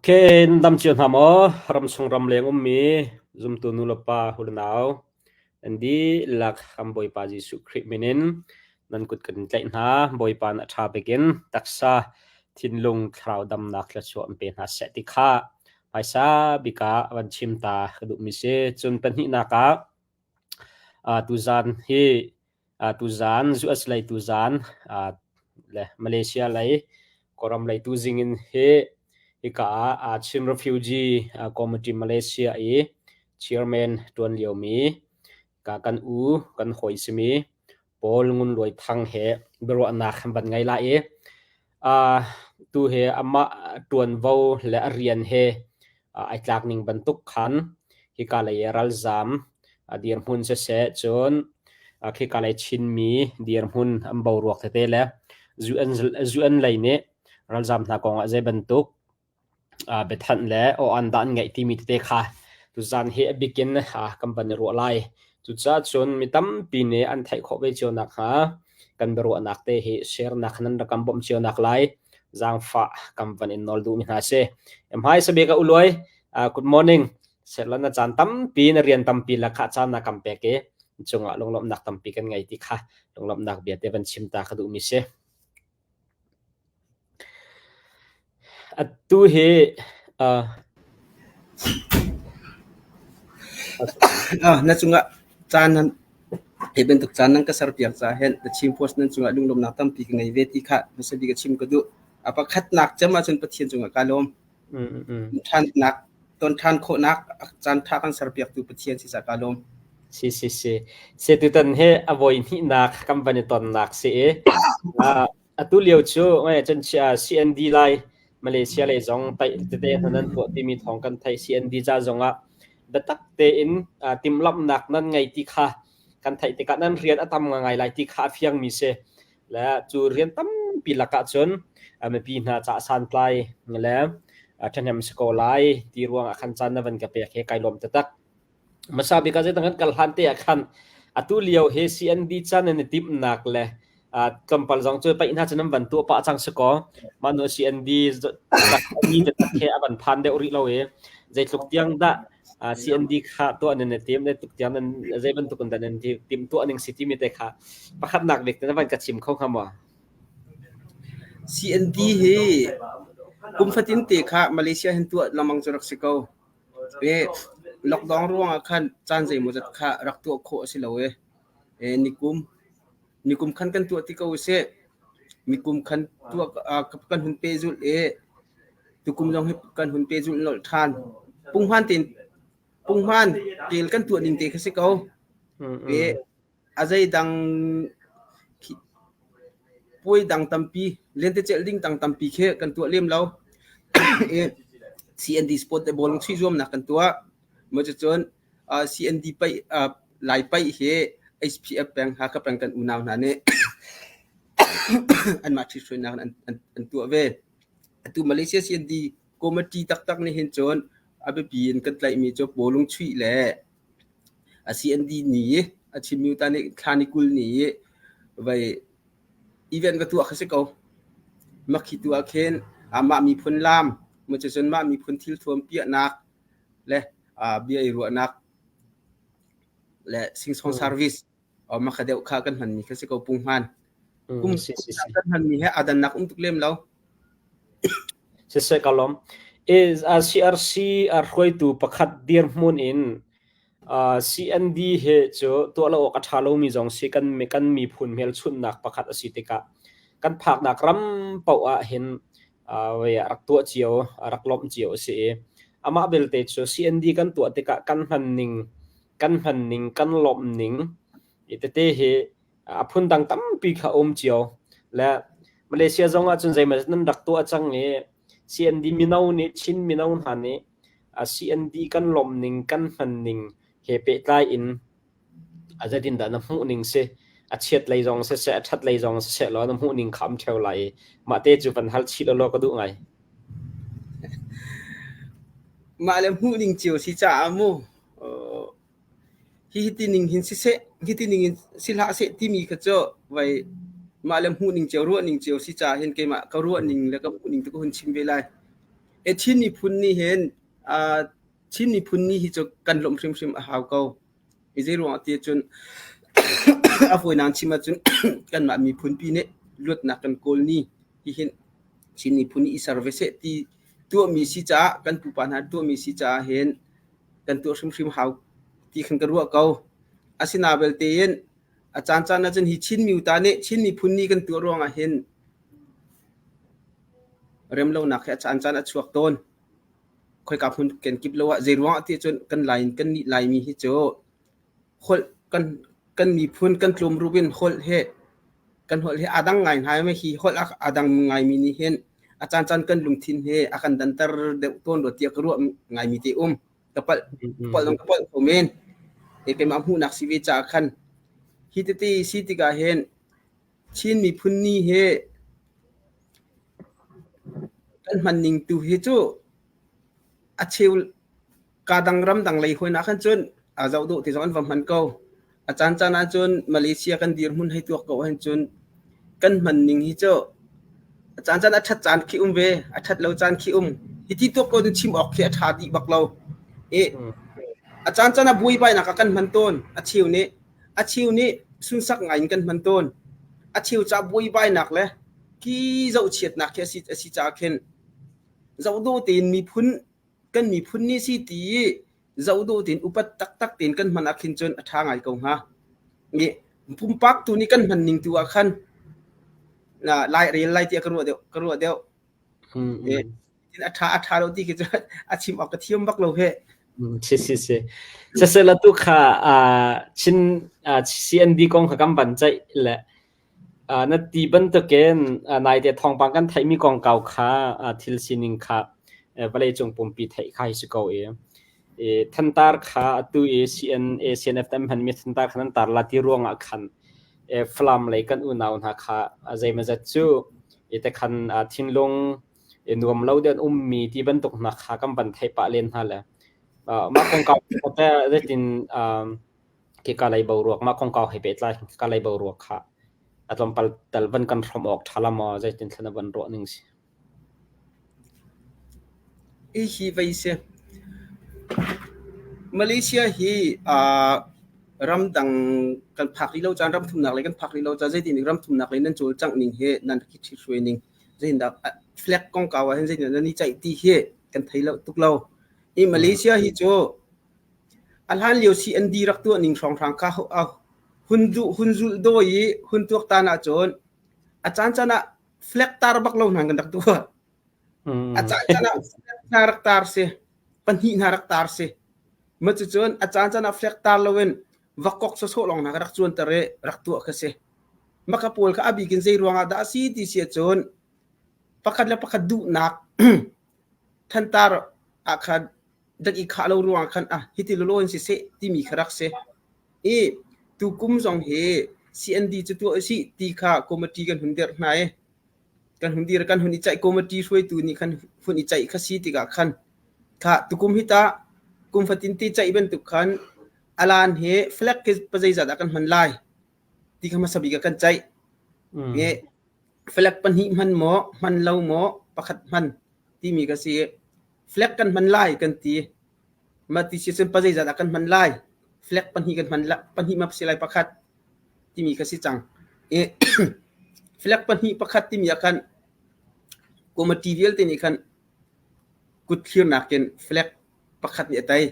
Okay, nan dam cio hna maw? Ramchung ramleng ummi zumtu nulepa hulenau nan dihlak kan Bawipa Jesuh Khrih min in nan kut kan in tlaih hna. Bawipa nih a ṭha bik in taksa, thinlung, thlarau damnak thluachuah in pe hna seh ti kha hmaisa bik ah van chim ta ka duhmi si. Cun pahnihnak ah tuzaan hi tuzaan US lei tuzaan le Malaysia lei Kawlram lei tuzing in hi hika ah Chin Refugee Committee Malaysia i chairman ṭuan liomi ka kan u kan hawi simi Paul Ngun Luai Thang he biaruahnak kan van ngei lai i tu hi amah ṭuanvo le a rian he ai tlak ning bantuk khan hika lei i ralzaam dirhmun siseh cun khika lei Chinmi dirhmun an boruak tete le UN lei nih ralzaam hna kong ah zei bantuk biathanh le aw-an dah an ngeih timi tete kha tuzaan hi a bik in kan van i ruah lai. Cucaah cun mi tampi nih an theih khawh ve cio nakhnga kan biaruahnak te hi share nak nan rak kan bawmh cio nak lai zaangfah kan van in nawl duhmi hna si. Hmaisa bik ah Uluai, good morning. Selan na caan tampi na rian tampi lakah caan na kan pek i cungah lunglawmhnak tampi kan ngei ti kha lunglawmhnak bia te van chim ta ka duhmi si. Atu hi Na cungah caan nan hi bantuk caan nan ka serpiak caah hin The Chin Post nan cungah lunglawmhnak tampi ka ngei ve ti kha hmasa bik a chim ka duh. A pakhatnak cem ahcun Pathian cungah kaa lawm. Ṭhannak ton ṭhan khawhnak caan ṭha kan serpiaktu Pathian si caah kaa lawm. Si si si. Si tutan hi a voi hnihnak kan van i tonnak si i atu lio cu cun CND lai Malaysia lei zong paih tete hna nan tuah timi thawng kan theih CND ca zong ah biatak tein timhlamhnak nan ngei ti kha kan theih tikah nan rian a tam ngai lai ti kha a fiangmi si. Le cu rian tampi lakah cun mipi hna caah santlai le ṭhahnem si ko lai ti ruangah khan caan na van ka pek hi kai lawm taktak. Hmasa bik ah zeidang kan kal hlan te ah khan atu lio hi CND caan nan i timhnak le tlawmpal zong cu paih hna cu nan van tuah pah cang si kaw mah nu CND ni taktak he a van phan deuh rih lo i zeitluk tiang dah CND kha tuah nan i tim zeitluk tiang nan zei bantuk in dah nan tim tuah ning si timi te kha pakhatnak bik na van ka chim kho hnga maw? CND hi kum fatin te kha Malaysia hin tuah lengmang cu rak si ko. E lockdown ruangah khan caan zeimawzat kha rak tuah khawh a si lo e. E nikum nikum khan kan tuah ti ko usih. Nikum khan tuah kan hun pehzulh i tukum zong hi kan hun pehzulh nolh ṭhan. Punghman tein punghman kel kan tuah ning te kha si ko. E a zeidang puai dang tampi lentecelh ding dang tampi khi kan tuah lem lo. I CND sport le bawlung chuih zuamnak kan tuah. Maw cucun CND paih Lai paih hi HPF peng Hakha peng kan unau hna nih anmah ṭhithruainak in an tuah ve. Atu Malaysia CND committee taktak nih hin cun a biapi in kan tlaihmi cu bawlung chuih le a CND ni a chimmi ta nih thla ni 20 ni vai event va tuah kha si ko. Makhi tu ah khin mah miphun laam, cucun mah miphun thilthuam piahnak le bia i ruahnak le singsong service makha deuh kha kan hmanmi kha si ko punghman. Kum kan hmanmi he aa dannak um tuk lem lo. Siseh ka lawm. Is CRC hruaitu pakhat dirhmun in CND he cu tuah lo awk a ṭha lomi zong si kan kan miphun hmelchunhnak pakhat a si tikah kan phaknak ram paoh ah hin rak tuah cio rak lawmh cio a si i amah belte cu CND kan tuah tikah kan hman ning kan hman ning kan lawmh ning i tete hi a phundang tampi kha um cio le Malaysia zong ah cun zeimaw nan rak tuah cang i CND mino nih Chin mino hna nih CND kan lawmh ning kan hman ning he pehtlai in a zeitindah na hmuh ning si a chiat lei zong siseh a ṭhat lei zong siseh law na hmuh ning kha um ṭheo lai i mah te cu van hal chih law ka duh ngai. Mah le hmuh ning cio si caah mu Hi hiti ning hin siseh, hiti ning in si hlah seh timi kha cu vai mah le hmuh ning cio, ruah ning cio si caah hin keimah ka ruah ning le ka hmuh ning tu ka hun chim ve lai. E Chin miphun nih hin Chin miphun ni hi cu kan lawmh hrimhrim a hau ko. I zei ruangah ti ahcun a fawinak chim ahcun kanmah miphunpi nih luatnak kan kawl ni hihin Chin miphun nih i ser ve seh ti tuahmi si caah kan pupa hna tuahmi si caah hin kan tuah hrimhrim hau ti khan ka ruah ko. Asinain belte in a caancaan ahcun hi Chin miuta nih Chin miphun ni kan tuah ruangah hin remlonak hi a caancaan a chuak tawn. Khoika hmun kenkip lo ah zeiruangah ti ahcun kan Lai kan nih Laimi hi cu holh kan kan miphun kan tlawm rup in holh he kan holh he aa dang ngai hna i hi holh aa dang ngaimi nih hin a caancaan kan lungthin he a kan danter deuh tawn rua tiah ka ruah ngaimi te um. Ka palh palh zong ka palh kho men. E keimah hmuhnak si ve caah khan hi tete si tikah hin Chin miphun ni hi kan hman ning tu hi cu a cheu kaa dang ramdang lei hawi nak khan cun a zoh dawh te zong an va hman ko. A caancaan ahcun Malaysia kan dirhmun hei tuak ko ahhin cun kan hman ning hi cu a caancaan a ṭhat caan khi um ve, a ṭhat lo caan khi um. Hiti tuak ko cun chim awk khi a ṭha dih bak lo. I a caancaan ah buaibainak ah kan hman tawn. A cheu nih a cheu nih sunsak ngai in kan hman tawn. A cheu ca buaibainak le ki zohchiatnak khi a si caah khin zohdawh tein miphun kan miphun nih si ti i zohdawh tein upat taktak tein kan hman ah khin cun a ṭha ngai ko hnga. I pumpak tu nih kan hman ning tu ah khan lai rel lai tiah ka ruah deuh ka ruah deuh. A ṭha a ṭha lo ti khi cu a chim awk ka thiam bak lo he. Si si si. Siseh tu kha Chin CND kong kha kan van ceih le na ti bantukin naite thawngpang kan theihmi kongkau kha thil sining kha vawleicung pumpi theih kha hi si ko i thantar kha atu i CNA CNF tam hmanmi thantar kha nan tar la ti ruangah khan Falam lei kan unau hna kha zeimawzat cu i te khan thinlung i nuam lo deuh an ummi ti bantuk hna kha kan van theih pah len hna le mah kongkau te zeitin khika lei boruak mah kongkau he pehtlai khika lei boruak kha a tlawmpal tal van kan hrawm awk ṭha la maw zeitin thla na van ruah ning si? Hi vei si. Malaysia hi ramdang kan phak rih lo caan ram thumnak lei kan phak rih lo caan zeitin ram thumnak lei nan cawlcangh ning hi nan rak i ṭhithruai ning zeitindah flag kongkau ah hin zeitindah nan i ceih ti hi kan thei lo tuk lo. Hi Malaysia hi cu a hlan lio CND rak tuah ning hrawnghrang kha hun duh hun zulh dawi i hun tuaktan ahcun a caancaan ah flag tar bak lo hna kan rak tuah. A caancaan ah flag hna rak tar si, pahnih hna rak tar si. Ma cucun a caancaan ah flag tar loin vakok sawsawh lawng hna ka rak cuanter i rak tuah kha si. Maka pawl kha a bik in zei ruangah dah a si ti si ahcun pakhat le pakhat duhnak thantar ah khan dak i khah lo ruangah khan ah hiti lawlaw in siseh timi kha rak si. I tukum zong hi CND cu tuah usih ti kha committee kan hun dirh hna i kan hun dir kan hun i ceih committee hruaitu nih khan hun i ceih kha si tikah khan kha tukum hi tah kum fatin ti ceih bantuk khan alan he flag khi pazeizat dah kan hman lai ti kha hmasa bik ah kan ceih. I flag pahnih hman maw hman lo maw pakhat hman timi ka si i flag kan hman lai kan ti. Mah ti si cun pazeizat dah kan hman lai? Flag pahnih kan hman la pahnih ma si lai pakhat timi kha si cang. I flag pahnih pakhat timi ah khan committee vialte nih khan kut thlirnak in flag pakhat nih a tei.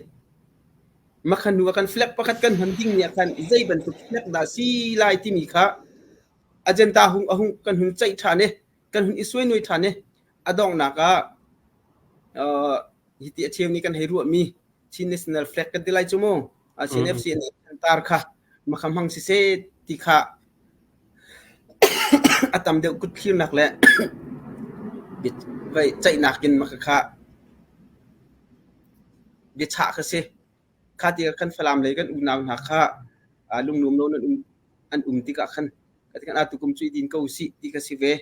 Mah khan hnu ah khan flag pakhat kan hman ding nih ah khan zei bantuk flag dah si lai timi kha agenda hung a hung kan hun ceih ṭhan i kan hun i suainuai ṭhan i a donghnak ah hiti a cheu nih kan hei ruahmi Chin National Flag kan ti lai cu mu. CNFC an tar kha makha hmang siseh ti kha a tam deuh kut thlirnak le vai ceihnak in maka kha biachah kha si. Kha ti kan Falam lei kan unau hna kha lungnuam lo an um an um tikah khan kan atu kum cu i din ko usih ti kha si ve.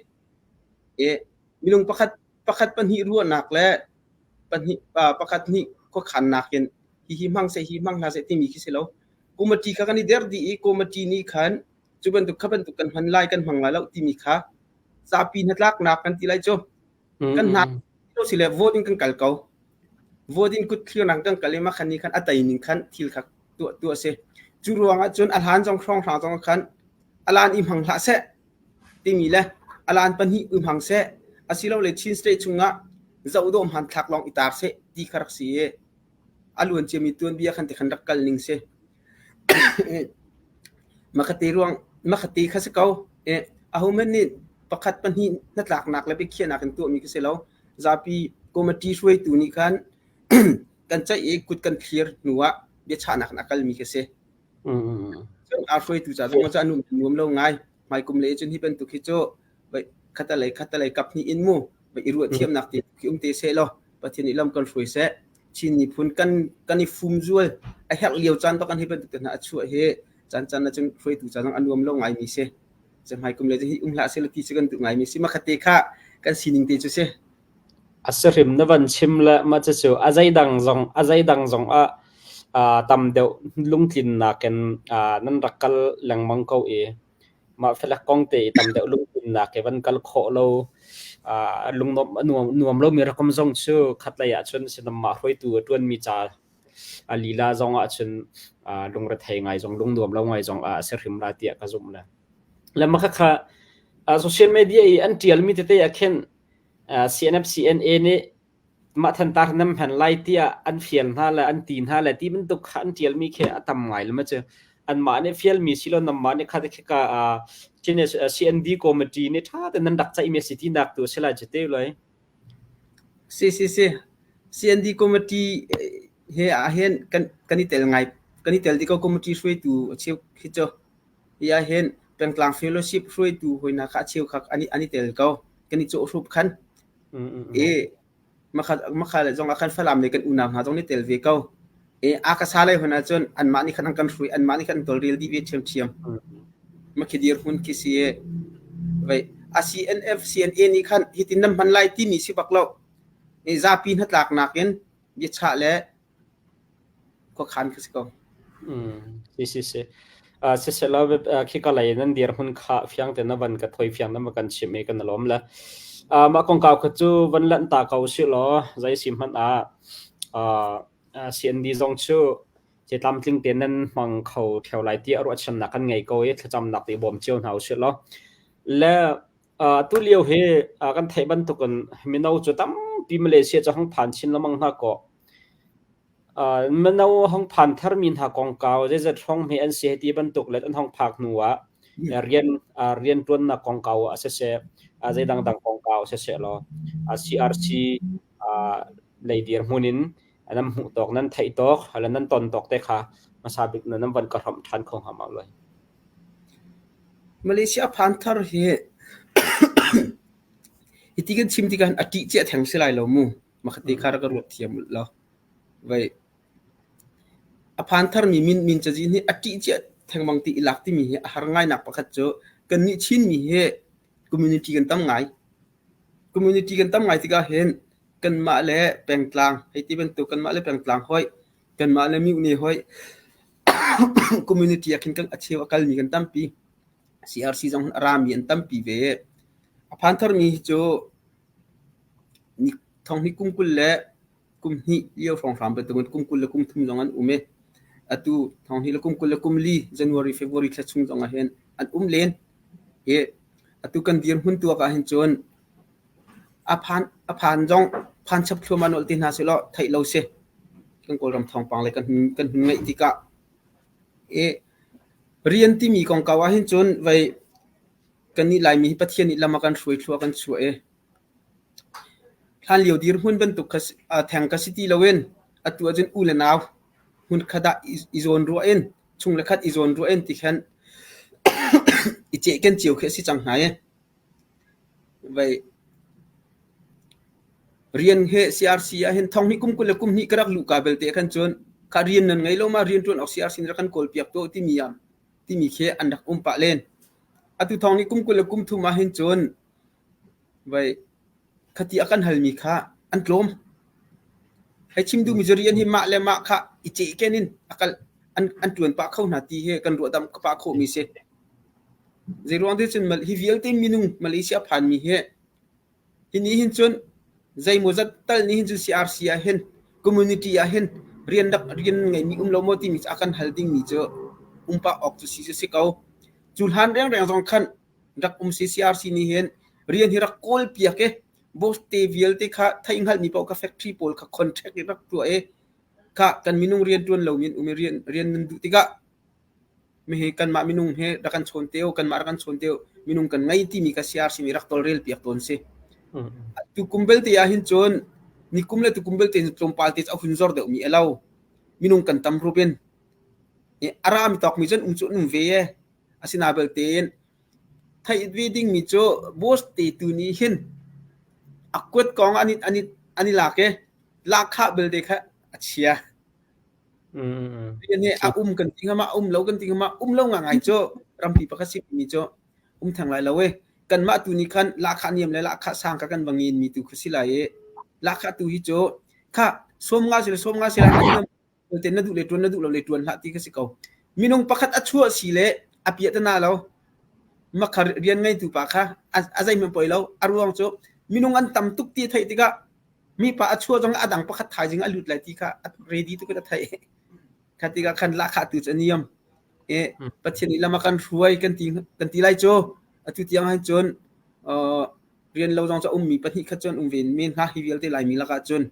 E minung pakhat pakhat pahnih ruahnak le pahnih pakhat nih khuakhannak in hihi hmang seh hi hmang hlah seh timi khi si lo. Committee kha kan i der dih i committee nih khan cu bantuk kha bantuk kan hman lai kan hmang lai lo timi kha zapi hnatlaknak kan ti lai cu. Kan hna lo. si le vote in kan kal ko. Vote in kut thlirnak kan kal i mah khan nih khan a tei ning khan thil kha tuah tu a si. Cu ruang ah cun a hlan zong hrawnghrang zong khan a lan i hmang hlah seh timi le a lan pahnih i hmang seh asilole Chin State chungah zohdawh hmanthlak lawng i tar seh ti kha rak si i a luan ciami tuanbia khan ti khan rak kal ning si. Makhate ruang makhate kha si ko. Ahohmanh nih pakhat pahnih hnatlaknak le biakhiahnak in tuahmi kha si lo. Zapi committee hruaitu nih khan kan ceih i kut kan thlir hnu ah biachahnak in a kalmi kha si. Cun aa hruaitu ca zong ah cu a nuam lo ngai. Hmaikum le cun hi bantuk hi cu khatalei khatalei kap hnih in mu i ruah thiamnak te khi um te seh law Pathian nih lam kan hruai seh. Chin miphun kan kan i fumzual a herh lio caan bak kan hi bantuk te hna a chuah hi caan caan ah cun hruaitu ca zong a nuam lo ngaimi si. Cu hmaikum le hi um hlah seh ti cu kan duh ngaimi si. Makhat te kha kan sining te cu si. A si hrim na van chim le mah cucu a zeidang zong a zeidang zong ah tam deuh lungtlinnak in nan rak kal lengmang ko i mah felek kong te i tam deuh lungtlinnak i van kal khawh lo lungnuam a nuam nuam lomi rakom zong cu khatlei ah cun sinam mah hruaitu a ṭuanmi ca a lila zong ah cun lungrethei ngai zong lungnuam lo ngai zong ah a si hrim la tiah ka zumh le. Le mah khakha social media i an ṭialmi tete ah khin CNF CNA nih mah thantar nan hman lai tiah an fial hna le an ti hna le ti bantuk kha an ṭialmi khi a tam ngai le ma cu anmah nih fialmi si lo nanmah nih kha khika CND committee nih ṭha tein nan rak ceihmi a si tinak tu a si lai cu te lai. Si si si CND committee he ah hin kan kan i tel ngai kan i tel dih ko committee hruaitu a cheu khi cu hi ah hin pengtlang fellowship hruaitu hoi hna kha a cheu kha an i an i tel ko kan i cawhhrup khan i makha le zong ah khan Falam le kan unau hna zong nih tel ve ko. I a ka sa lei hon ahcun anmah nih khan an kan hrui anmah nih khan an tawlrel dih ve ṭhiamṭhiam. Makhi dirhmun khi si i vei a CNF CNA nih khan hitin nan hman lai timi si bak lo. I zapi hnatlaknak in biachah le khuakhan khi si ko. Si si si. Siselaw khika lei nan dirhmun kha fiang te na van ka thoi fiang na kan chim i kan lawm le. Mah kongkau kha cu van lanh ta ko si law zei si hmanh ah CND zong cu ce tlamtling te nan hmang kho theo lai ti a ruahchannak kan ngei ko i thlacamnak te bawm cio hna usih law. Le tu lio hi kan theih bantukin mino cu tampi Malaysia cu hong phan chin lengmang hna kaw Mino hong phan tharmi hna kongkau zeizat hrawng hme an si hei ti bantuk le an hong phak hnu ah rian rianṭuannak kongkau ah siseh, zei dangdang kongkau siseh law CRC lei dirhmun in nan hmuh tawk, nan theih tawk, le nan ton tawk te kha hmasa bik nan van ka hrawmh ṭhan kho hnga ma luai? Malaysia phan thar hi hiti kan chim tikah a ṭih cia theng si lai lo mu. Makhate kha rak ka ruat thiam lo. Vai a phan tharmi min min cazin hi a ṭih cia thengmang ti i lak timi hi a har ngainak pakhat cu kannih Chinmi hi community kan tam ngai. Community kan tam ngai tikah hin kanmah le pengtlang hei ti bantuk kanmah le pengtlang hoi kanmah le mihne hoi community ah khin kan a cheu a kalmi kan tampi. CRC zong a rami an tampi ve. A phan tharmi hi cu Thonghnih kum 20 le kum hnih lio hrawnghrang bantukin kum 20 le kum thum zong an um i atu thonghnih le kum 24 January, February thla chung zong ah hin an um len. I atu kan dirhmun tuak ah hin cun a phan a phan zong phan chap thluahmah nolh ti hna sehlaw theih lo si. Kan Kawlram thawngpang le kan hun kan hun ngaih tikah i rian timi kongkau ah hin cun vei kannih Laimi hi Pathian nih lam a kan hruai thlua a kan chuah i Hlanlio dirhmun bantuk kha theng ka si ti loin atu ahcun u le nau hmunkhat ah i zawnruah in chung le khat i zawnruah in ti khan i cehken cio khi a si cang hna i vei rian he CRC ah hin thong hnih kum 20 le kum hnih ka rak luhka belte ah khan cun kha rian nan ngei lo ma rian ṭuan awk CRC nih rak kan kawlpiak tuah timi ah timi khi an rak um pah len. Atu thong hnih kum 20 le kum thum ah hin cun Vai khati a kan halmi kha an tlawm. Hei chim duhmi cu rian hi mah le mah kha i cehken in a kal an an ṭuan pah kho hna ti hi kan ruahdamh pah khawhmi si. Zeiruang ti cun hi vialte minung Malaysia phanmi hi hi nih hin cun Zeimawzat tal nih hin cun CRC ah hin community ah hin rian rak rian ngeimi um lo maw timi cu a kan hal dingmi cu um pah awk cu si cu si ko. Cu hlan rengreng zong khan rak um si CRC nih hin rian hi rak kawl piak i boss te vialte kha theih hngalhmi paoh kha factory pawl kha contract in rak tuah i kha kan minung rian ṭuan lomi an um i rian rian nan duh tikah Mihi kanmah minung he rak kan chawn te u, kanmah rak kan chawn te u, minung kan ngei timi kha CRC nih rak tawlrel piak tawn si. Tukum belte ah hin cun nikum le tukum belte cu tlawmpal te cu a hun zor deuhmi a lo. Minung kan tam rup in. A rami tawkmi cun um cu an um ve e. Asinain belte in theih ve dingmi cu boss te tu nih hin a kuat kong an i, an i, an i lak i lahkhah belte kha a chia. Rian hi a um kan ti hnga ma, a um lo kan ti hnga ma, um lo ngangai cu rampi pakhat si mi cu um theng lai lo e. Kanmah tu nih khan lahkhah niam le lahkhah sang kha kan va ngen mi tu khu si lai i lahkhah tu hi cu kha sawm nga sila sawm nga sila a niam te na duh le tuan na duh lo le tuan hlah ti kha si ko. Minung pakhat a chuah si le a piah te na lo. Makha rian ngeitu pa kha a zeihmanh poi lo. A ruang cu minung an tam tuk ti a theih tikah Mipa a chuah zong ah a dang pakhat thaizing a lut lai ti kha a ready tuk in a theih. Kha tikah khan lahkhah tu cu a niam. I Pathian nih lam a kan hruai kan ti kan ti lai cu. Atu tiang hin cun rian lo zong cu a ummi pahnih khat cu an um ve men hnga hi vialte Laimi lakah cun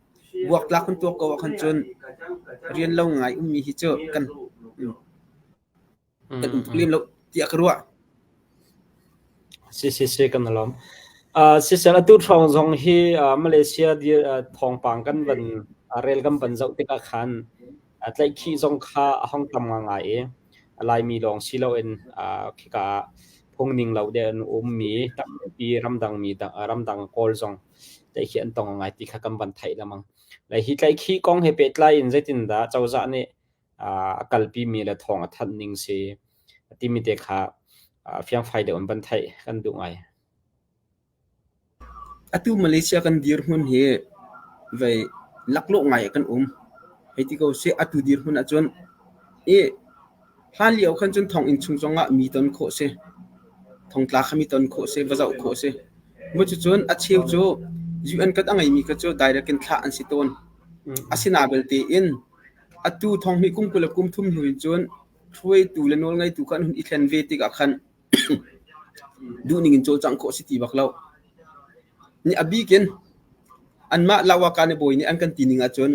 buaktlak kan tuak ko ah khan cun rian lo ngai ummi hi cu kan kan um tuk lem lo tiah ka ruah. Si si si kan lawm. Sisel atu hrawng zong hi Malaysia thawngpang kan van rel kan van zoh tikah khan tlaihkhih zong kha a hong tam ngai i Laimi lawng si loin khika ah phungning lo de an ummi tampi ramdang mi ramdang Kawl zong tlaihkhih an tong ngai ti kha kan van theih lengmang. Le hi tlaihkhih kong he pehtlai in zeitindah cozah nih a kalpimi le thawng a thanh ning si timi te kha fiangfai deuh in van theih kan duh ngai. Atu Malaysia kan dirhmun hi vei laklawh ngai kan um. Hei ti ko sih atu dirhmun ahcun i hlan lio khan cun thonginn chung zongah mi ton khawh si. Thongtla kha mi ton khawh si, va zoh khawh si. Mu cucun a cheu cu UN kat a ngeimi kha cu direct in thlah an si tawn. Asina belte in Atu thonghnih kum 20 le kum thum hnu in cun hruaitu le nawlngeitu kha an hun i thlen ve tikah khan duhning in cawlcangh khawh a si ti bak lo. Ni a bik in anmah Lawaka ne bawi nih an kan ti ning ahcun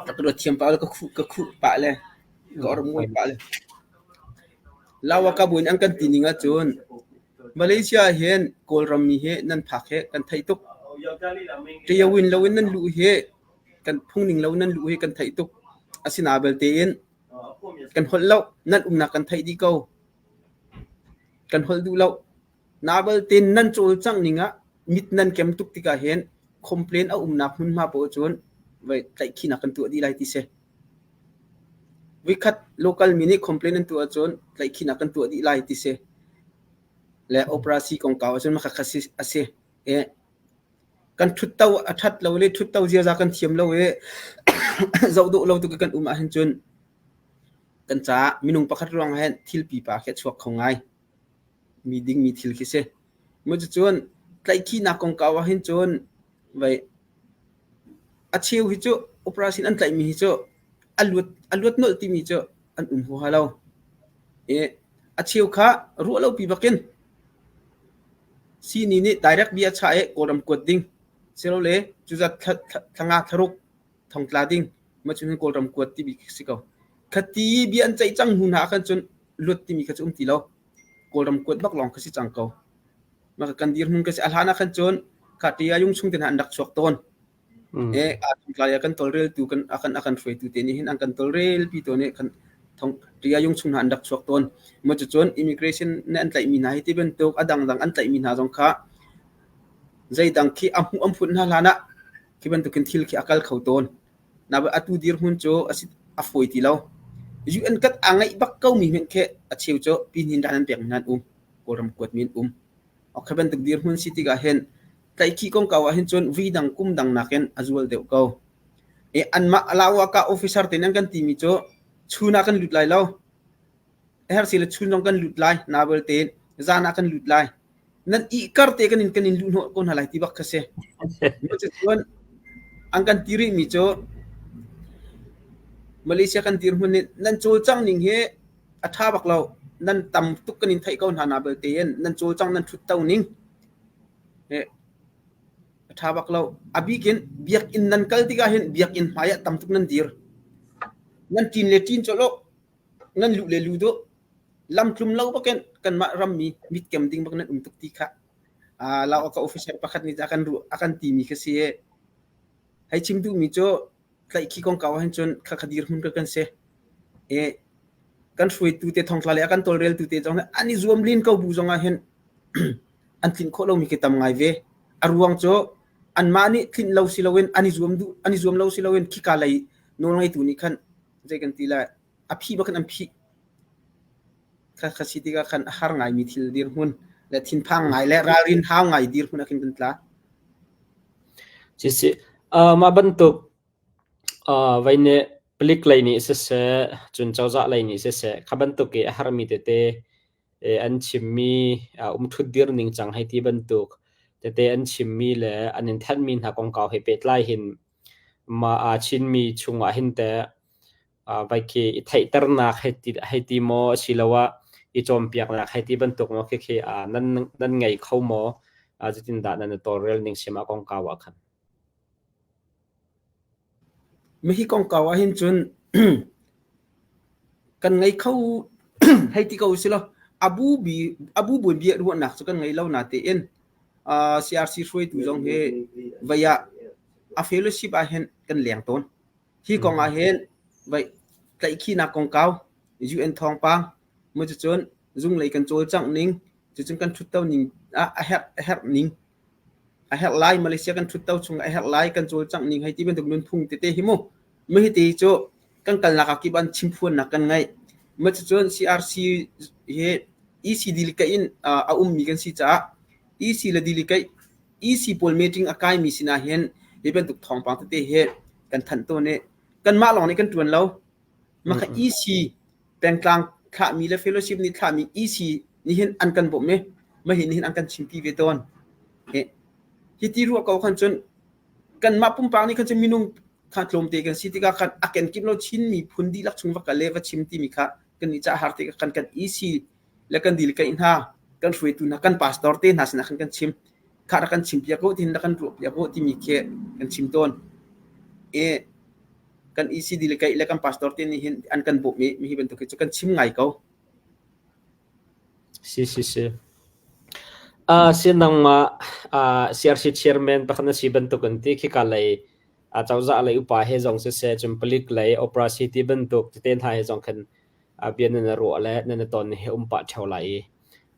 ka ruat thiam pah le ka khuh ka khuh pah le ka or muai pah le Lawaka bawi nih an kan ti ning ahcun Malaysia hin Kawlram mi hi nan phak hi kan theih tuk. Ṭiawin loin nan luh hi kan phungning lo nan luh hi kan theih tuk. Asinain belte in kan holh lo. Nan umnak kan theih dih ko. Kan holh duh lo. Na belte nan cawlcangh ning ah mit nan kem tuk tikah hin complain a umnak hmunhma paoh cun voi tlaihkhihnak kan tuah dih lai ti si. Voikhat local mi nih complain an tuah ahcun tlaihkhihnak kan tuah dih lai ti si. Le operasi kongkau ahcun makha kha a si. Kan ṭhutto a ṭhat lo le ṭhutto ziaza kan thiam lo i zoh dawh lo tuk i kan um ahhin cun kan caah minung pakhat ruang ah hin thil pipa khi a chuak kho ngai mi dingmi thil khi si. Cucun tlaihkhihnak kongkau ahhin cun vei a cheu hi cu operation an tlaihmi hi cu a luat a luat nolh timi cu an um huaha lo. I a cheu kha ruah lopi bakin Sihni nih direct bia a chah i Kawlram kuat ding silole cuzat thla nga thlaruk thongtla ding mah cu hin Kawlram kuat timi khi si ko. Khati i bia an ceih cang hnu hna ah khan cun luat timi kha cu um ti lo. Kawlram kuat bak lawng kha si cang ko. Mah kan dirhmun ka si. A hlan ah khan cun kha ṭiayung chung te hna an rak chuak tawn. Thongtla i a kan tawlreltu kan a kan a kan hruaitu te nih hin an kan tawlrelpi tawn i kan thong ṭiayung chung hna an rak chuak tawn. Maw cucun immigration nih an tlaihmi hna hi ti bantuk a dangdang an tlaihmi hna zong kha zeidang khi a hmuh an phut hna hlan ah khi bantukin thil khi a kal kho tawn. Nain atu dirhmun cu a si a fawi ti lo. UN kat aa ngeih bak komi hmanh khi a cheu cu pinin dan an pekmi hna an um. Kawlram kuatmi an um. Khi bantuk dirhmun si tikah hin tlaihkhih kongkau ah hin cun vui dang kum dang nakin a zual deuh ko. I anmah Alawaka officer te nih an kan timi cu chun ah kan lut lai lo. A herh si le chun zong kan lut lai. Na belte zan ah kan lut lai. Nan ihkar te kan in kan in luhhnawh ko hna lai ti bak kha si. Cuticun an kan ti rihmi cu Malaysia kan dirhmun nih nan cawlcangh ning hi a ṭha bak lo. Nan tam tuk kan in theih ko hna na belte in nan cawlcangh nan ṭhutto ning hi a ṭha bak lo. A bik in biakinn nan kal tikah hin biakinn hmai ah tam tuk nan dir. Nan ṭin le ṭin colh uh, nan luh le lu duh. Lam tlum lo bakin kanmah rammi mitkem ding bak nan um tuk ti kha lau ka officer pakhat nih a kan ruah a kan timi kha si i hei chim duhmi cu tlaihkhih kongkau ahhin cun khakha dirhmun ka kan si. I kan hruaitu te thongtla le a kan tawlreltu te zong an i zuam len ko bu zong ah hin an tlinh khawh lomi khi tam ngai ve. A ruang cu anmah nih tlinh lo si loin an i zuam duh an i zuam lo si loin khika lei nawlngeitu nih khan zei kan ti lai a phih bak in an phih. Kha si tikah khan a har ngaimi thil dirhmun le thinphang ngai le ralrin hau ngai dirhmun ah khin kan tla. Sisih, mah bantuk vei nih palik lei nih siseh, cun cozah lei nih siseh, kha bantuk i a harmi tete an chimmi umṭhut dir ningcang hei ti bantuk tete an chimmi le an in thanhmi hna kongkau he pehtlai hin mah aa Chinmi chungah hin teh vai khi i theihternak hei ti maw asiloah i cawnpiaknak hei ti bantuk maw khikhi nan nan ngei kho maw? Zeitindah nan i tawlrel ning si mah kongkau ah khan? Mihi kongkau ah hin cun kan ngei kho hei ti ko usilaw a bu bi a bu buin bia ruahnak cu kan ngei lo natein CRC hruaitu zong hi vei ah a fellowship ah hin kan leng tawn. Hi kong ah hin vei tlaihkhihnak kongkau, UN thawngpang, maw cucun zunglei kan cawlcangh ning, cucun kan ṭhutto ning ah a herh a herh ning a herh lai Malaysia kan ṭhutto chung a herh lai kan cawlcangh ning hei ti bantuk nunphung tete hi mu. Mah hiti cu kan kalnak ah kip an chimphuannak kan ngeih. Mah cucun CRC hi EC delegate in a ummi kan si caah EC le delegate EC pawl meeting a kaimi sinah hin hi bantuk thawngpang tete hi kan thanh tawn i kanmah lawng nih kan ṭuan lo. Mah kha EC pengtlang thlahmi le fellowship nih thlahmi EC nih hin an kan bawmh i mah hi nih hin an kan chimpi ve tawn. Hi ti ruah ko khan cun kanmah pumpak nih khan cun minung kha tlawmte kan si tikah khan a kenkip lo Chin miphun dihlak chung va kal le va chim timi kha kan nih cah har tikah khan kan EC le kan dilkeih hna, kan hruaitu hna, kan pastor te hna sinah khan kan chim. Kha rak kan chimpiak u tihin rak kan ruahpiak u timi khi kan chim tawn. I kan EC dilkeih le kan pastor te nih hin an kan bawmh i mihi bantuk hi cu kan chim ngai ko. Si si si. Si nangmah CRC chairman pakhat na si bantuk in ti khika lei cozah lei upa he zong siseh cun palik lei opera city bantuk tete hna he zong khan bia nan i ruah le nan i ton hi um pah ṭheo lai i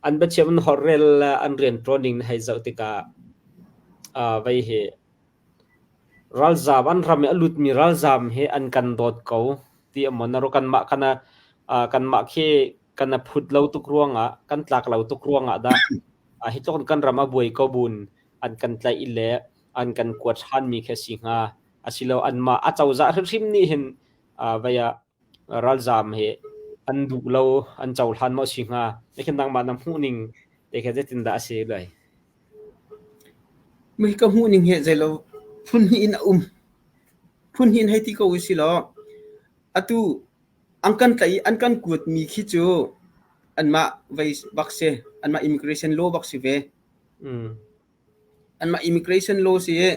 an biachim an holhrel le an rianṭuan ning na hei zoh tikah vei hi ralzaam an ram i a lutmi ralzaam hi an kan dawt ko ti a maw na ruah kanmah kana kanmah khi kan a phut lo tuk ruangah kan tlak lo tuk ruangah dah hi tluk in kan ram a buai ko buin an kan tlaih i le an kan kuat ṭhanmi khi a si hnga asilo anmah a cozah hrimhrim nih hin vei ah ralzaam hi an duh lo an cohlan maw si hnga khin nangmah na hmuh ning te kha zeitindah a si lai Mi ka hmuh ning hi zeilo phun hnih in a um. Phun hnih in hei ti ko u si law atu an kan tlaih i an kan kuat mi khi cu anmah vei bak si anmah immigration law bak si ve. Anmah immigration law si i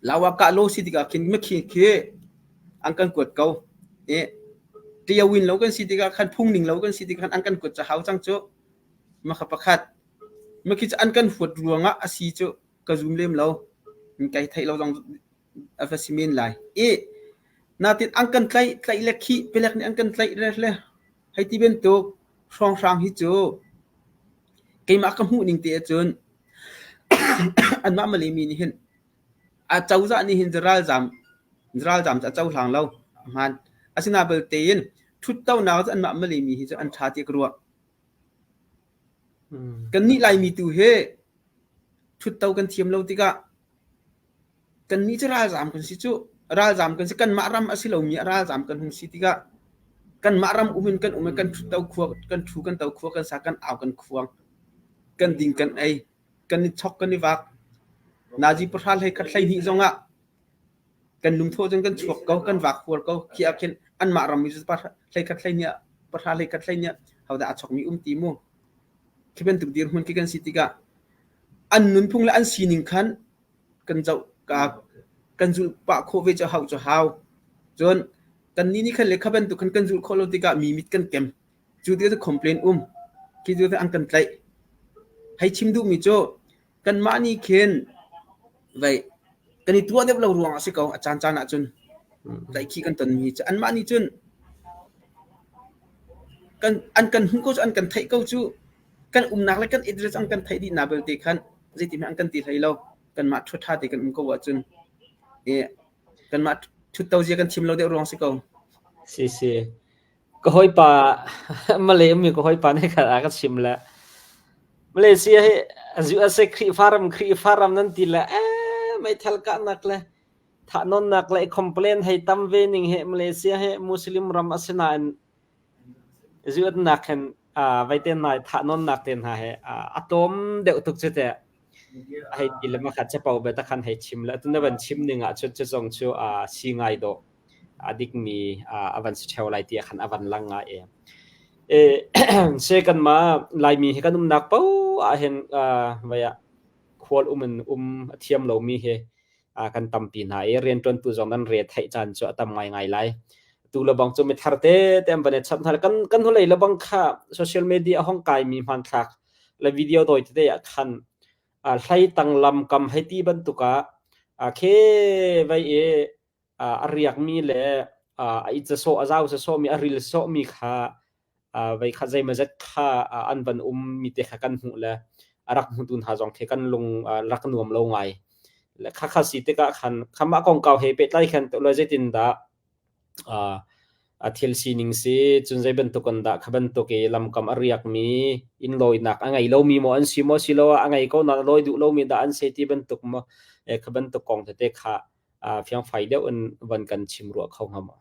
Lawakah law si tikah khin mikhi khi an kan kuat ko. I ṭiawin lo kan si tikah khan phungning lo kan si tikah khan an kan kuat cu hau cang cu. Makha pakhat. Makhi cu an kan huat ruangah a si cu ka zum lem lo. Kai theih lo zong a va si men lai. I natin an kan tlaih tlaih le khih palek nih an kan tlaih le le hei ti bantuk hrawnghrang hi cu keimah ka hmuh ning te ahcun anmah Malay mi nih hin a cozah nih hin ralzaam ralzaam cu a cohlang lo a hmaan. Asinain belte in ṭhuttonak cu anmah Malay mi hi cu an ṭha tiah ka ruah. Kannih Laimi tu hi ṭhutto kan thiam lo tikah Kannih cu ralzaam kan si cuh. Ralzaam kan si. Kanmah ram a si lomi ah ralzaam kan hung si tikah. Kanmah ram um in kan um i kan ṭhut to khua kan ṭhu kan to khua kan sa kan au kan khuang kan ding kan ei kan i chok kan i vak. Nazi pahra hlei khat 12 zongah kan lungthawh cun kan chuak ko kan vak huar ko. Khi ah khin anmah ram mi cu hlei khat 12 pahra hlei khat 12 hodah a chokmi um ti mu. Khi bantuk dirhmun khi kan si tikah an nunphung le an sining khan kan zoh kan zulh pah khawh ve cu hau cu hau. Cun kannih nih khan le kha bantuk khan kan zulh khawh lo tikah mi mit kan kem. Cu ti cu complain um. Khi cu an kan tlaih. Hei chim duhmi cu kanmah nih khin vei kan i tuah deuh lo ruang ah si ko a caan caan ahcun tlaihkhih kan tonmi cu anmah nih cun kan an kan hmuh ko cu an kan theih ko cu kan umnak le kan address an kan theih dih na belte khan zeitin an kan ti hlei lo kanmah ṭhuṭha te kan um ko ahcun i kanmah ṭhutto zia kan thim lo deuh ruang si ko. Si si. Ka hawipa Malay ummi ka hawipa nih khan a ka chim le Malaysia hi USA Khrihfa ram Khrihfa ram nan ti le eh meithal kahnak le thahnawnnak le complain hei tam ve ning hi Malaysia hi Muslim ram a si nain zuatnak hin veite hna thahnawnnak te hna he a tlawm deuh tuk cu teh. A hei ti le makhat capo bia ta khan hei chim le atu na van chim ning ah cun cu zong cu si ngai dawh a dikmi a van si ṭheo lai ti ah khan a van lang ngai e. Se kanmah Laimi hi kan umnak paoh ah hin vai ah khual um in um a thiam lomi hi kan tampi hna i rianṭuantu zong nan re theih caan cu a tam ngaingai lai. Tu le bang cu mithar te te an van i chap hna. Kan kan hnulei le bang kha social media a hong kaimi hmanthlak le video tawi tete ah khan hlei tang lam kam hei ti bantuk ah khe vai i a riakmi le a it sawh a zau sawhmi a ril sawhmi kha vei kha zeimawzat kha an van um mi te kha kan hmuh le a rak hmutu hna zong khi kan lung rak nuam lo ngai. Le kha kha si tikah khan khamah kongkau he pehtlai khan lo zeitin dah a thil sining si cun zei bantuk an dah kha bantuk i lamkam a riakmi inn lawinak a ngei lomi maw an si maw siloah a ngei ko nain a lawi duh lomi dah an si ti bantuk maw kha bantuk kong tete kha fiangfai deuh in van kan chim ruah kho hnga maw?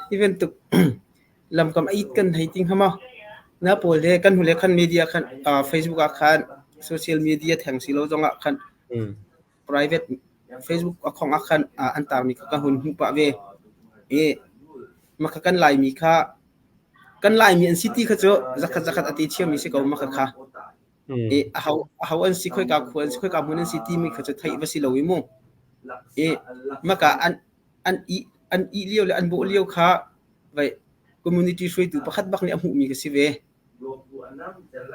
Hi bantuk lamkam a it kan hei ti hnga maw? Na pawl he kan hnulei khan media khan Facebook ah khan social media theng si lo zongah khan private Facebook account ah khan an tarmi kha ka hun hmuh pah ve. I maka kan Laimi kha kan Laimi an si ti kha cu zakhat zakhat a ti thiammi si ko maka kha. I aho aho an si khoika khua an si khoika hmun an si timi kha cu theih va si lo i mu. I maka an an i an i lio le an bawh lio kha vai community hruaitu pakhat bak nih a hmuhmi ka si ve.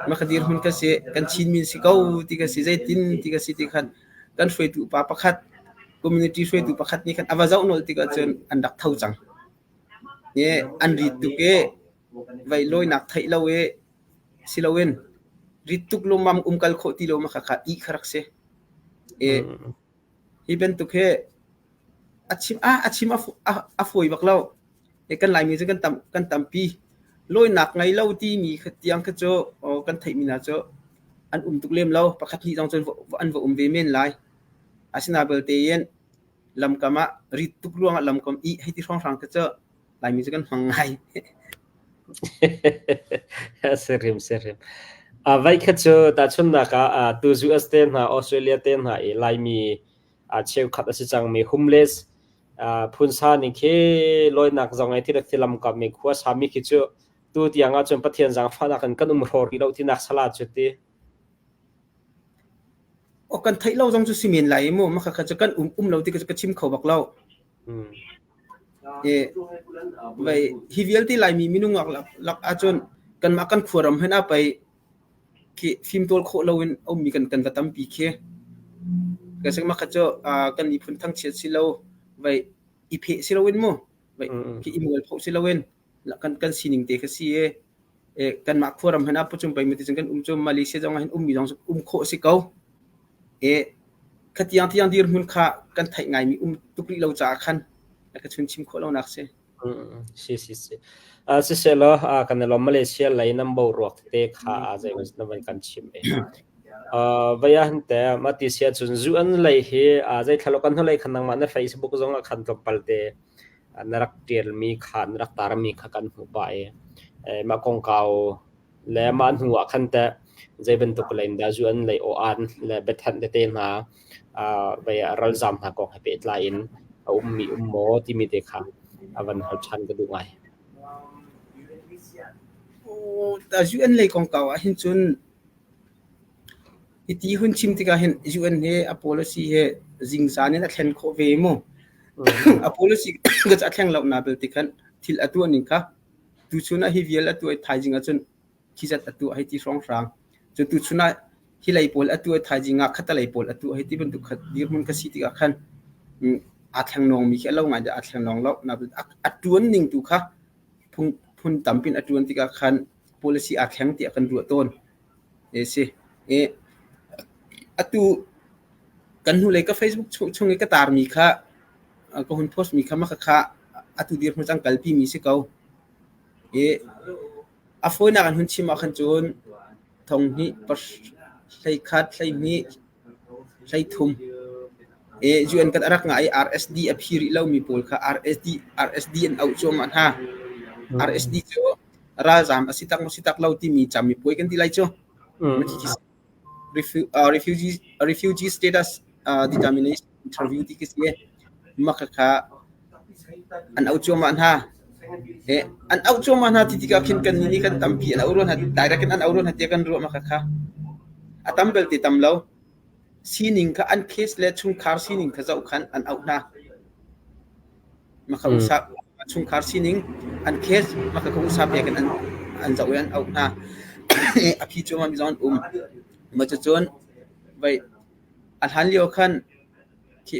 Maka dirhmun ka si kan Chinmi si ko ti ka si zeitin ti ka si ti khan kan hruaitu pa pakhat community hruaitu pakhat nih khan a va zoh nolh tikah cun an rak tho cang. I an rit tuk i vai lawinak theih lo i si loin rit tuk lawmmam umkal khawh ti lo ma kha kha ih kha rak si. I hi bantuk hi a chim a a chim a fawi bak lo. I kan Laimi cu kan tam kan tampi. Lawinak ngei lo timi kha tiang kha cu kan theihmi hna cu an um tuk lem lo. Pakhat hnih zong cun an va um ve men lai. Asinain belte in lamkam ah rit tuk ruangah lamkam ih hei ti hrawnghrang kha cu Laimi cu kan hmang ngai. Sirim sirim. Vai kha cu tahchunhnak ah tu US te hna Australia te hna i Laimi cheukhat a si cangmi homeless phunsa ning khi lawinak zong ai thil thilam kam i khua sami khi cu tu tiang ah cun Pathian zaangfahnak in kan um hraw rih lo tinak sala cu ti. O kan theih lo zong cu si men lai mu ma kha kha cu kan um um lo ti ka chim kho bak lo. I vai hi vialte Laimi minung lak ahcun kanmah kan khuaram hen ah pei khi fimtawl khawh loin a ummi kan kan va tampi khi. Ka mah kha cu kan miphun thangchiat si lo vai i pheh si loin mu vai khi i mualpho si loin kan kan sining te kha si i kanmah khuaram hen ah pucung pei ti cun kan um cu Malaysia zong ah hin ummi zong um khawh si ko. I khatiang tiang dirhmun kha kan theih ngaimi um tuk rih lo caah khan ka chun chim khawh lonak si. Si si si. Siselaw kan i lawm Malaysia lei nan boruak te kha zei na van kan chim e. Vai ah hin teh mah ti si ahcun zu an lei hi zeithla kan hnulei khan nangmah na Facebook zong ah khan tlawmpal te na rak ṭialmi kha na rak tarmi kha kan hmuh pah i mah kongkau le mah hnu ah khan teh zei bantuk lei in dah zu an lei aw-an le biathenh tete hna vai ah ralzaam hna kong he pehtlai in a ummi um maw timi te kha a van hal ṭhan ka duh ngai. UN lei kongkau ah hin cun hiti hun chim tikah hin UN hi a policy hi zingzan in a thlen khawh ve mu. A policy ka a thleng lo na belte khan thil a tuah ning kha tuchun ah hi vial a tuah i thaizing ah cun khi zat a tuah hei ti hrawnghrang. Cun tuchun ah hi lei pawl a tuah i thaizing ah khatalei pawl a tuah hei ti bantuk kha dirhmun ka si tikah khan aa thleng mi khi a lo ngai dah aa thleng lo. A ṭuan ning tu kha phun tampi in a ṭuan tikah khan policy aa thleng tiah kan ruah tawn. Si. Atu kan hnulei ka Facebook chung i ka tarmi kha ka hun post mi kha mah kha atu dirhmun cang kalpi mi si ko. A fawinak an hun chim ahkhan cun thonghnih, 11, 12, 13 UN kan rak ngah i RSD a phi rih lomi pawl kha RSD, RSD an auh cuahmah hna. RSD cu ralzaam a si tak maw si tak lo timi camipuai kan ti lai cu. Refugee, refugee status determination interview ti khi si. Mah khakha an auh cuahmah hna. An auh cuahmah hna ti tikah khin kannih nih kan tampi an auh rua hna, direct in an auh rua hna tiah kan ruah mah khakha. A tam belte tam lo. Sining kha an case le chungkhar sining kha zoh khan an auh hna. Mah kha usa chungkhar sining an case mah kha usa pek in an zoh i an auh hna. A phi cuahmah mi zong an um. Mah cucun vei a hlan lio khan khi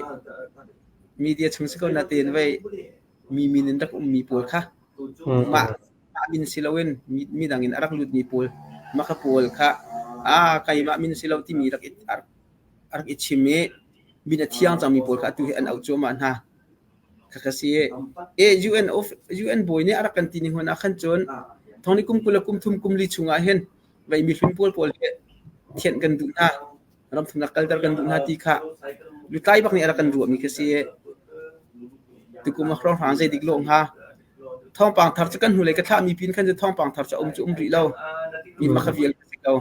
media chung si ko natein vei mi min in rak ummi pawl kha mah mah min si loin midang in a rak lutmi pawl mah kha pawl kha aa keimah min si lo timi rak i rak i chim i min a thiang cangmi pawl kha atu hi an auh cuahmah hna. Khakha si e UN of UN bawi nih a rak kan ti ni hmun ah khan cun thong ni kum 20 le kum thum kum li chung ah hin vei mi hlun pawl pawl hi thianh kan duh hna ram thumnak kalter kan duh hna ti kha lutlai bak nih a rak kan ruahmi khi si tukum a hrawnghrang zei dik lawh hnga thawngpang thar cu kan hnulei ka thlahmi pin khan cu thawngpang thar cu a um cu um rih lo mi makha vial si ko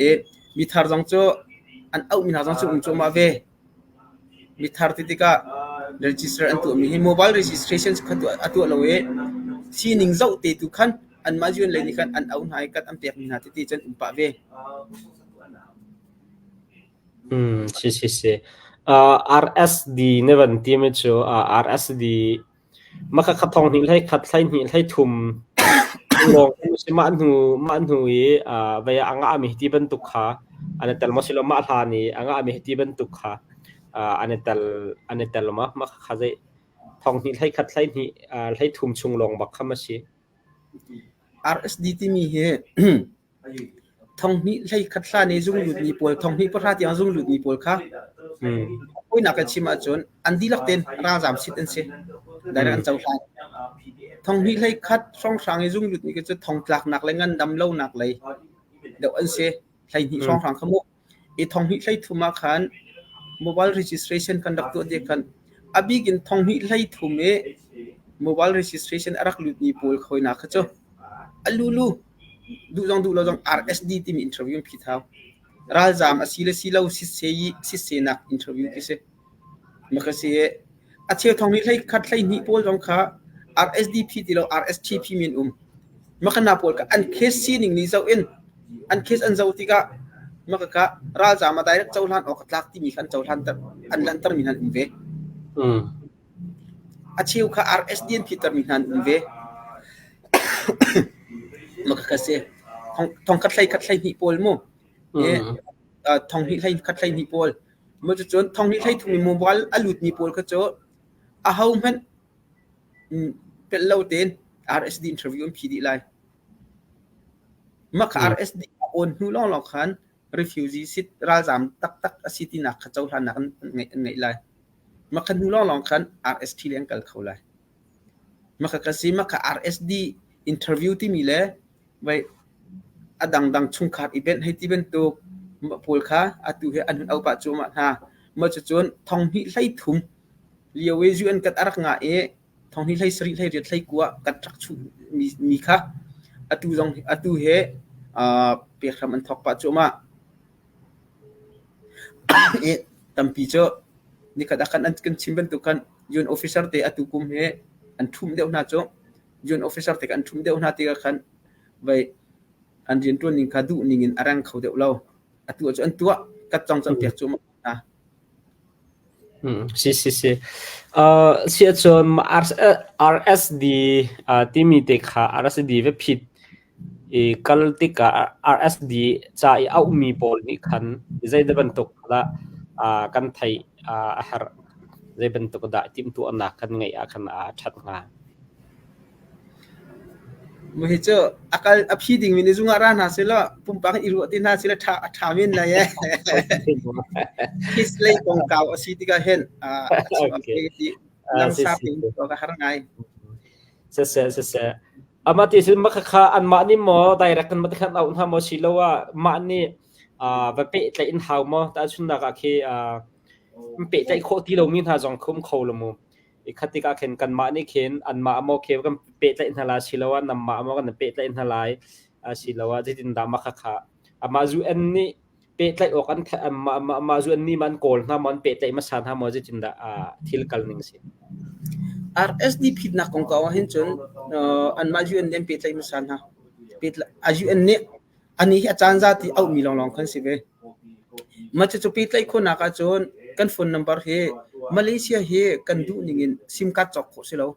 e mi thar zong cu an auhmi hna zong cu um cuahmah ve Mi thar ti tikah register an tuahmi hi mobile registration kha a tuah lo i sining zoh te tu khan anmah UN lei nih khan an auh hna i kat an pekmi hna tete cu an um pah ve. Si si si. RSD na van timi cu RSD Mah khakha thong hnih hlei khat hlei hnih hlei thum lawng si mah hnu mah hnu i vei ah a ngahmi ti bantuk kha an i tel maw silo mah hlan i a ngahmi ti bantuk kha an i tel an i tel ma mah khakha zei thong hnih hlei khat hlei hnih hlei thum chung lawng bak kha ma si. RSD timi hi Thonghnih 11 hlan i zunglutmi pawl thonghnih 10 tiang zunglutmi pawl kha hawinak kan chim ahcun an dihlak tein ralzaam sit an si. Direct an cohlan. Thonghnih 11 hrawnghrang i zunglutmi khi cu thongtlaknak le ngandam lonak lei deuh an si. 12 hrawnghrang kha mu. I thonghnih 33 ah khan mobile registration kan rak tuah ti khan a bik in thonghnih 33 i mobile registration a rak lutmi pawl khawinak kha cu a lulu duh zong duh lo zong RSD timi interview an phit hau. Ralzaam a si le si lo sisehnak interview khi si. Maka si a cheu thong nih hlei khat hlei hnih pawl zong kha RSDP ti lo RSTP min um. Makana pawl kha an case sining nih zoh in an case an zoh tikah maka ka ralzaam a direct cohlan awk a tlak timi kha an cohlan ter an lanter mi hna an um ve. A cheu kha RSD an phiter mi hna an um ve. Maka ka si. Thong khat hlei khat hlei hnih pawl mu. Thong hnih hlei khat hlei hnih pawl. Cucun thonghnih 13 i mobile a lutmi pawl kha cu ahohmanh pelh lo tein RSD interview an phi dih lai. Mah kha RSD a awn hnu lawnglawng khan refugee sit ralzaam taktak a si tinak kha cohlannak an ngeih lai. Mah kha hnu lawnglawng khan RST lei an kal kho lai. Mah kha ka si, mah kha RSD interview timi le vai a dangdang chungkhar event hei ti bantuk. Mah pawl kha atu hi an hun auh pah cuahmah hna. Mah cucun thonghnih 13 lio i UN kat a rak ngah i thonghnih 17 18 19 kat rak chuh mi kha atu zong atu he pek hram an thawk pah cuahmah. I tampi cu nikhat ah khan an kan chim bantuk khan UN officer te atu kum hi an ṭhumh deuh hna cu. UN officer te an ṭhumh deuh hna tikah khan vei an rianṭuan ning kha duh ning in a reng kho deuh lo. Atu cu an tuah kat cong cang piak cu hna. Si si si. Si ahcun RSD timi te kha RSD va phit i kal tikah RSD ca i auhmi pawl nih khan zei bantuk dah kan theih a herh? Zei bantuk dah timhtuahnak kan ngeih ah khan a ṭhat hnga? Mah hi cu a kal a phi dingmi nih zung ah ra hna seh law pumpak in i ruah ti hna seh law ṭha a ṭha men lai ee. Case lei kongkau a si tikah hin a chim a ti langsar tein tuah ka har ngai. Siseh siseh. Amah ti sin mah kha anmah nih maw direct kan mah khan auh hna maw si lo ah mah nih va pehtlaih in hau maw tahchunhnak ah khi pehtlaih khawh ti lomi hna zong khum kho lo mu. I khat tikah khin kanmah nih khin anmah maw khi kan pehtlaih hna lai siloah nanmah maw kan pehtlaih hna lai asiloah zeitindah mah khakha amah UN nih pehtlaih awk an amah UN nih man kawl hna maw an pehtlaih hmasa hna maw zeitindah thil kal ning si? RSD phitnak kongkau ah hin cun anmah UN nih an pehtlaih hmasa hna. UN nih Anih hi a caan zati auhmi lawnglawng khan si ve. Mah cucu pehtlaih khawhnak ahcun kan phone number hi Malaysia hi kan duh ning in SIM card cawk khawh si lo.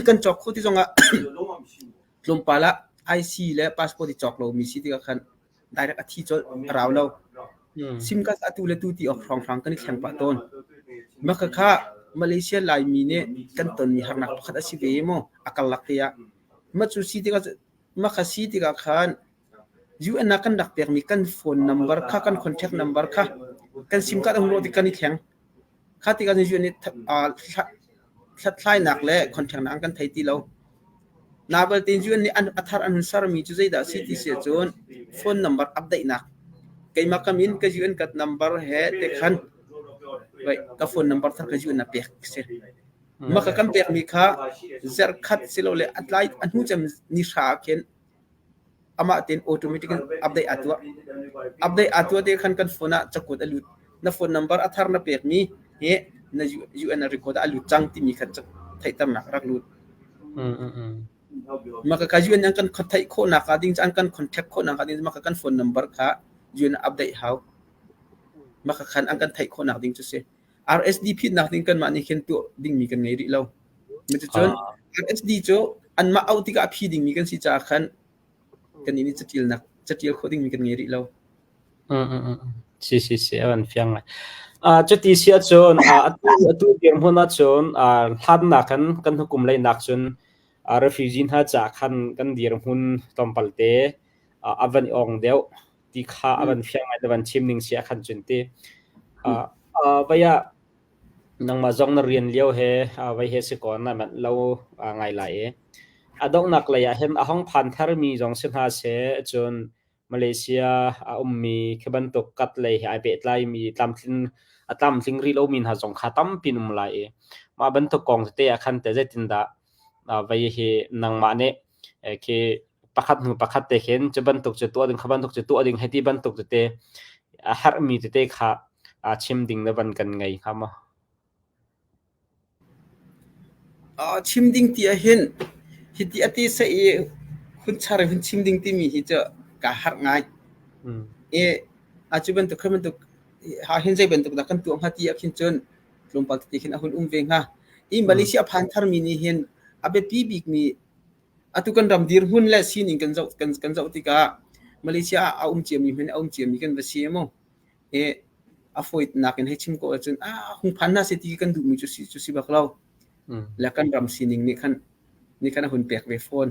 Kan cawk khawh ti zongah tlawmpal ah IC le passport i cawk lomi si tikah khan direct a thi colh a rau lo. SIM card atu le tu ti awk hrawnghrang kan i thleng pah tawn. Mah khakha Malaysia Laimi nih kan tonmi harnak pakhat a si ve mu a karlak te ah. Mah cu si tikah Mah kha si tikah khan UN ah kan rak pekmi kan phone number kha kan contact number kha kan SIM card a hung rawh tik kan i thleng. Kha tikah cun UN nih hlathlainak le contact nak an kan thei ti lo. Na belte UN nih a thar an hun sermi cu zeidah a si ti si ahcun phone number update nak. Keimah ka min ka UN card number he te khan ka phone number thar ka UN ah pek si. Mah ka kan pekmi kha zarhkhat silole a tlai a hnu cem ni hra ah khin amah tein automatic in update aa tuah. Update aa tuah te khan kan phone ah cakuat a lut. Na phone number a thar na pekmi hi na UN record ah a lut cang timi kha theihternak a rak lut. Mah ka UN an kan theih khawhnak ding an kan contact khawhnak ding mah ka kan phone number kha UN update hau. Mah ka khan an kan theih khawhnak ding cu si. RSD phitnak ding kanmah nih khin tuah dingmi kan ngei rih lo. Cuticun RSD cu anmah auh tikah a phi dingmi kan si caah khan kannih nih catialnak catial khawh dingmi kan ngei rih lo. Si si si a van fiang ngai. Cuti si ahcun atu atu dirhmun ahcun hlannak kan kan hukum leinak cun refugee hna caah khan kan dirhmun tlawmpal te a van i ong deuh. Ti kha a van fiang ngai na van chim ning si a khan cun ti. Vai ah nangmah zong na rian lio he vai he si ko na manh lo ngai lai i a donghnak lei ah hin a hong phan tharmi zong si hna seh cun Malaysia a ummi khi bantuk kat lei he ai pehtlai mi tlamtlin a tlamtling rih lomi hna zong kha tampi um lai i mah bantuk kong tete ah khan te zeitindah vai hi nangmah nih khi pakhat hnu pakhat te khin cu bantuk cu tuah ding kha bantuk cu tuah ding hei ti bantuk tete a herhmi tete kha chim ding na van kan ngei hnga maw? Chim ding ti ahhin hiti a ti seh i hun char i hun chim ding timi hi cu kaa harh ngai. I a cu bantuk kha bantuk ha hin zei bantuk dah kan tuah hnga ti ah khin cun tlawmpal tete khin a hun um ve hnga. I Malaysia phan tharmi nih hin a biapi bikmi Atu kan ram dirhmun le sining kan zoh kan, kan zoh tikah Malaysia ah a um ciami hmanh a um ciami kan va si mu. I a fawinak in hei chim ko ahcun ah hung phan hna seh ti kan duhmi cu si cu si bak lo. Le kan ram sining nih khan nih khan a hun pek ve fawn.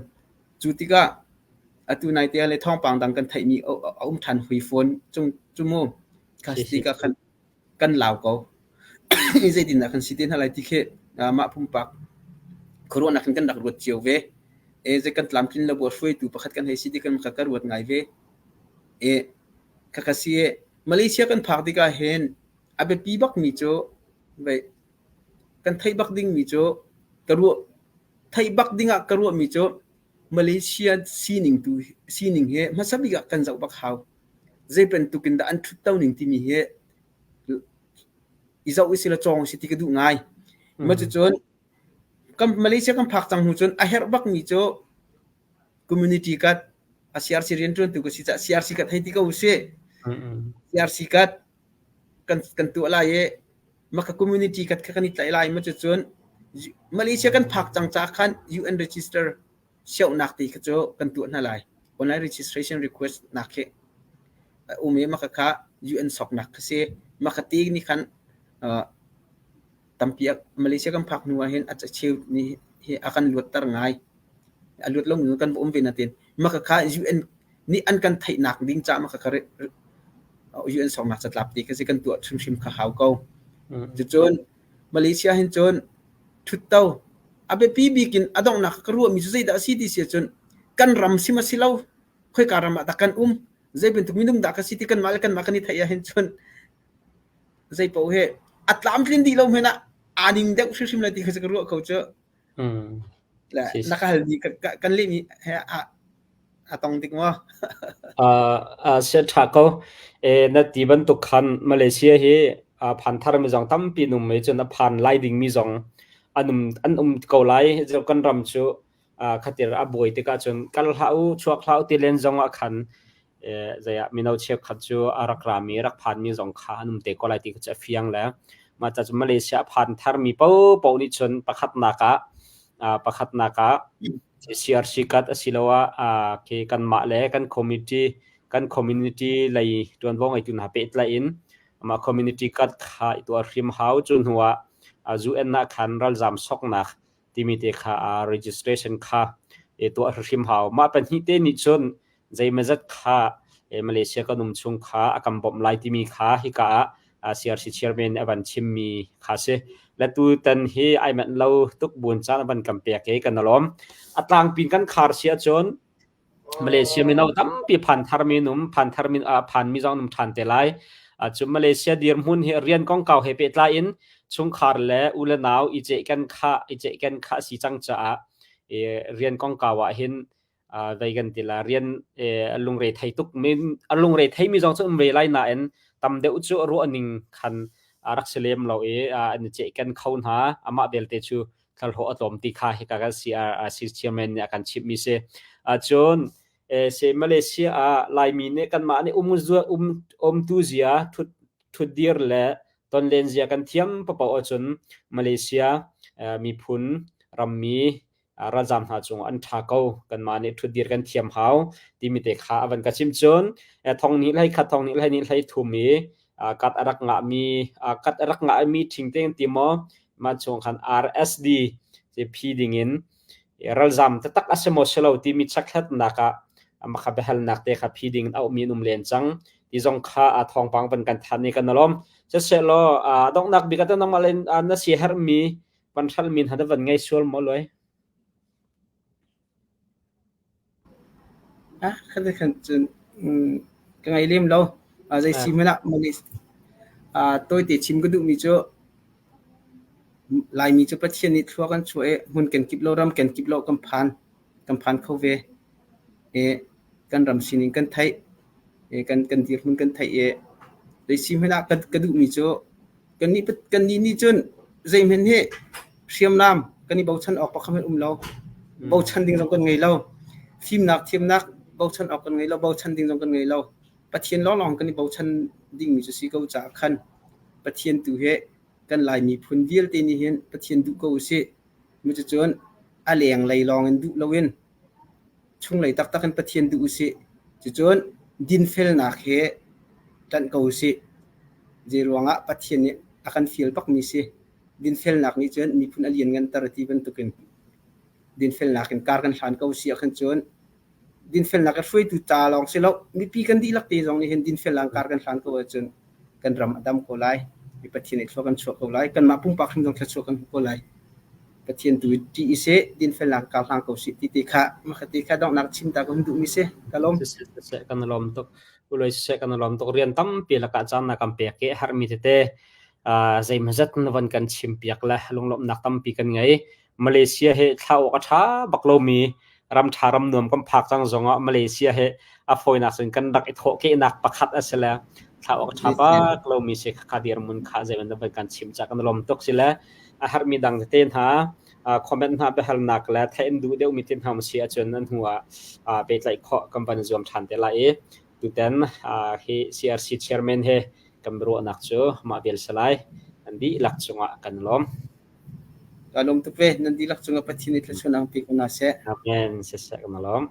Cu tikah atu nai te le thawngpang dang kan theihmi a um ṭhan hui fawn cung cu mu. Kha si tikah khan kan lau ko. Zeitindah kan si te hna lai ti khi mah pumpak khuaruahnak in kan rak ruat cio ve. E zei kan tlamtlin lo bu hruaitu pakhat kan hei si ti kan ka ruat ngai ve. E. Khakha si Malaysia kan phak tikah hin a biapi bakmi cu vei kan theih bak dingmi cu ka ruah theih bak dingah ka ruahmi cu Malaysia sining tu sining hi hmasa bik ah kan zoh bak hau. Zei bantuk in dah an ṭhutto ning timi hi i zoh usih law cawng usih ti ka duh ngai. Mah cucun kan Malaysia kan phak cang hnu cun a herh bakmi cu community kat a CRC rianṭuantu ka si caah CRC kat hei ti ko usih. CRC kat kan kan tuah lai i maka community kat kha kan i tlaih lai. Mah cucun Malaysia kan phak cang caah khan UN register siohnak ti kha cu kan tuah hna lai. Online registration request nak hi a um i maka kha UN soknak kha si. Maka ti nih khan tampi Malaysia kan phak hnu ah hin a cheu nih hi a kan luatter ngai. A luat lo kan va um ve natin maka kha UN nih an kan theihnak ding caah maka kha UN soknak catlap ti kha si kan tuah hrimhrim kha hau ko. Cucun Malaysia hin cun ṭhutto a biapi bik in a donghnak ka ruahmi cu zeidah a si ti si ahcun kan ram sim a si lo khoika ram ah dah kan um zei bantuk minung dah ka si ti kanmah le kanmah kan i theih ahhin cun zei paoh hi a tlamtlin dih lo hmanh ah aa ning deuh hrimhrim lai ti kha ka ruah ko cu. Le na ka halmi kan lehmi he a tong tik maw? Sia ṭha ko. Na ti bantuk khan Malaysia hi phan tharmi zong tampi an um i cun a phan lai dingmi zong an um, an um ko lai. Kan ram cu khatir a buai tikah cun kal hlah u, chuak hlah u ti len zong ah khan zei ah mino cheukhat cu a rak rami, rak phanmi zong kha an um te ko lai ti kha cu a fiang le mah ca cu Malaysia a phan tharmi paohpaoh nih cun pakhatnak ah pakhatnak ah CRC kat asiloah khi kanmah le kan committee kan community lei ṭuanvo ngeitu hna pehtlaih in mah community kat kha i tuah hrim hau. Cu hnu ah UN ah khan ralzaam soknak timi te kha registration kha i tuah hrim hau. Mah pahnih te nih cun zeimazat kha Malaysia kan um chung kha a kan bawmh lai timi kha hika ah CRC chairman nih a van chimmi kha si. Le tutan hi ai manh lo tuk buan caan a van kan pek i kan lawm. A tlangpi kan khar si ahcun Malaysia mino tampi phan tharmi num phan tharmi phanmi zong num ṭhan te lai. Cu Malaysia dirhmun hi rian kongkau he pehtlai in chungkhar le u le nau i ceihken kha i ceihken kha a si cang caah rian kongkau ah hin vei kan ti la rian a lungre thei tuk min a lungre thei mi zong cu um ve lai nain tam deuh cu ruah ning khan rak si lem lo i an i ceihken kho hna. Amah belte cu thlahlawh a tlawm ti kha hika kan CRC chairman nih a kan chimh mi si. Cun se Malaysia ah Laimi nih kanmah nih um um umtu zia thut thutdir le tonlen zia kan thiam papoh ahcun Malaysia miphun rammi ralzaam hna cung an ṭha ko. Kanmah nih ṭhutdir kan thiam hau timi te kha a van ka chim. Cun thong nih hlei khat thong nih hlei nih hlei thum i kat a rak ngahmi kat a rak ngahmi ṭhing te ti maw mah chung khan RSD phi dingin ralzaam taktak a si maw si lo timi chekhlatnak ah makha biahalnak te kha phi ding a ummi an um len cang ti zong kha a thawngpang van kan than i kan alawm. Siseh law donghnak bik ah nangmah le na si herhmi van hralmi hna van ngei sual maw loi? Ah, khan khan cun ka ngei lem lo. Zei si hmanh ah tawite chim ka duhmi cu Laimi cu Pathian nih thlua kan chuah i hmun kenkip lo ram kenkip lo kan phan. Kan phan kho ve. I kan ram sining kan theih. I kan kan dirhmun kan theih i zei si hmanh ah ka duhmi cu Kannih kannih nih cun zeihmanh hi hriamnam kan i bochan awk pakhat hmanh um lo. Bochan ding zong kan ngei lo. Fimnak thiamnak bochan awk kan ngei lo. Bochan ding zong kan ngei lo. Pathian lawnglawng kan i bochan dingmi cu si ko caah khan Pathian tu hi kan Lai miphun vialte nih hin Pathian duh ko usih. Cuticun a lenglei lawng in duh loin chunglei taktak in Pathian duh usih. Cucun dinfelnak he ṭanh ko usih. Zeiruangah Pathian nih a kan fial bakmi si. Dinfelnak nih cun miphun a liannganter ti bantukin dinfelnak in kar kan hlan ko si ahkhan cun dinfelnak a hruaitu ca lawng si lo mipi kan dihlak te zong nih hin dinfelnak kar kan hlan ko ahcun kan ram a dam ko lai. Mi Pathian nih thlua kan chuah ko lai. Kanmah pumpak hrim zong thluachuah kan hmu ko lai. Pathian tu ṭih i seh, dinfelnak kar hlang ko sih ti te kha mah te kha donghnak chim ta ka hun duhmi si. Ka lawm. Siseh, kan lawm tuk. Uloi siseh kan i lawm tuk. Rian tampi lakah caan na kan pek i herhmi tete zeimawzat na von kan chimpiak le lunglawmhnak tampi kan ngei. Malaysia hi thla awk a ṭha bak lomi ram ṭha ram nuam kan phak cang zongah Malaysia hi a fawinak cun kan rak i thawhkehnak pakhat a si le thla awk a ṭha bak lomi si khakha dirhmun kha zeiman na von kan chim ca kan lawm tuk si le a herhmi dang tete hna comment hna biahalnak le theih an duh deuhmi te hna si ahcun an hnu ah pehtlaih khawh kan van zuam ṭhan te lai i tutan hi CRC chairman he kan biaruahnak cu mah vial si lai. An dihlak cungah kan lawm. Ka lawm tuk ve. Nan dihlak cungah Pathian nih thluachuah pe ko hna seh. Amen. Siseh kan lawm.